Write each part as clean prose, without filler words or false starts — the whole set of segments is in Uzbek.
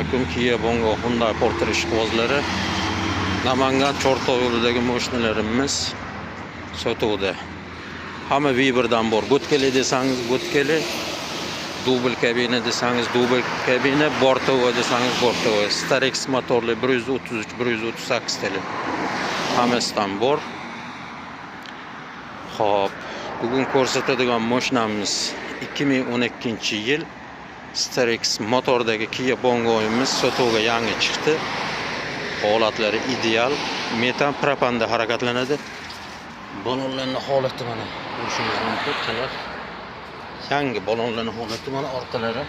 Alaykum. Kia Bongo, Hyundai Porter ishqibozlari. Namangan Chortoq yo'lidagi mashinalarimiz sotuvda. Hamma V1dan bor. Go'tkeli desangiz go'tkeli, dubl kabina desangiz dubl kabina, bortovoy desangiz bortovoy. Starex motorli 133, 138 tali. Hammasidan bor. Xo'p, bugun ko'rsatadigan mashinamiz 2012-yil Starex motordagi Kia Bongo'miz sotuvga yangi chiqdi. Holatlari ideal. Metan propanda harakatlanadi. Balonlarning holati mana ko'rishingiz mumkin. Qanaqa yangi balonlarning holati mana orqalari.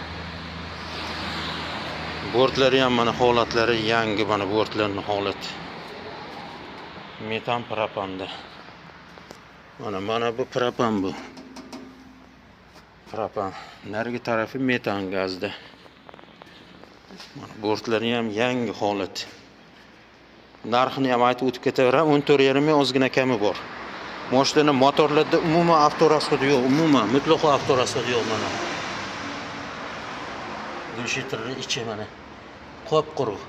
Bortlari ham mana holatlari yangi, mana bortlarning holati. Metan propanda. Mana bu propan bu. Propan. Narigi tarafi metan gazda. Mana bortlari ham yangi holat. Narxini ham aytib o'tib ketaveraman. 14,5 ming, ozgina kami bor. Mashina motorlarda umuman авторасход yo'q, umuman mutlaqo авторасход yo'q mana. Глушитель ni ichi mana qop-quruq.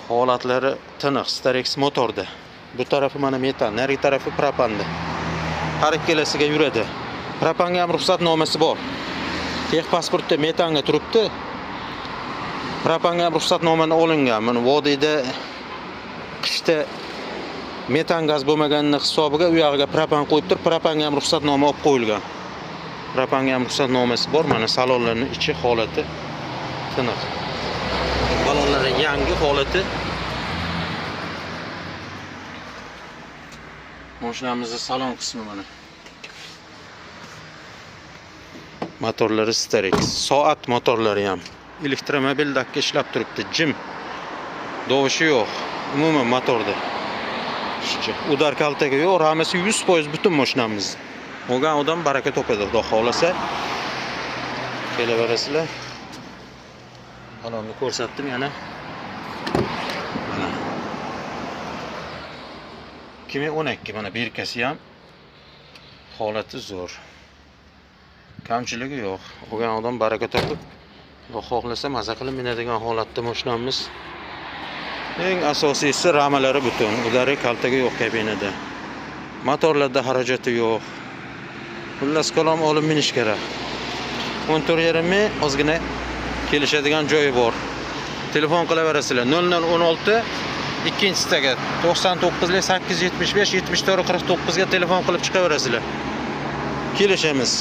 Holatlari tiniq, Starex motorda. Bu tarafi mana metan, narigi tarafi propanda. Har ikkalasiga yuradi. Propanga ham ruxsatnomasi bor. Texpasportda metanga turibdi. Propanga ham ruxsatnomani olingan. Mana vodiyda qishda metan gaz bo'lmaganini hisobiga u yog'iga propan qo'yib turib, propanga ham ruxsatnoma olib qo'yilgan. Propanga ham ruxsatnomasi bor. Mana salonlarning ichi holati tiniq. Balonlari yangi holati. Mashinamizning salon qismi mana. Motorlari Starex. Soat motorlari ham elektromobildagi ishlab turibdi. Jim. Dovushi yo'q. Umuman motorda. Shuncha. Udar kaltaga yo'q, ramasi 100% butun mashinamiz. Olgan odam baraka topadi, Xudo xohlasa. Kelaverasizlar. Balonni ko'rsatdim yana. Mana. 2012 mana berkasi ham holati zo'r. Kamchiligi yo'q. Olgan odam baraka topib, Xudo xohlasa maza qilib minadigan holatda mashinamiz. Eng asosiysi ramalari butun, udari kaltaga yo'q kabinada. Motorlarda xarajati yo'q. Xullas kalom olib minish kerak. 14,5 ming, ozgina kelishadigan joyi bor. Telefon qilaverasizlar 0016 ikkinchisiga 99 875 74 49 ga telefon qilib chiqaverasizlar. Kelishamiz.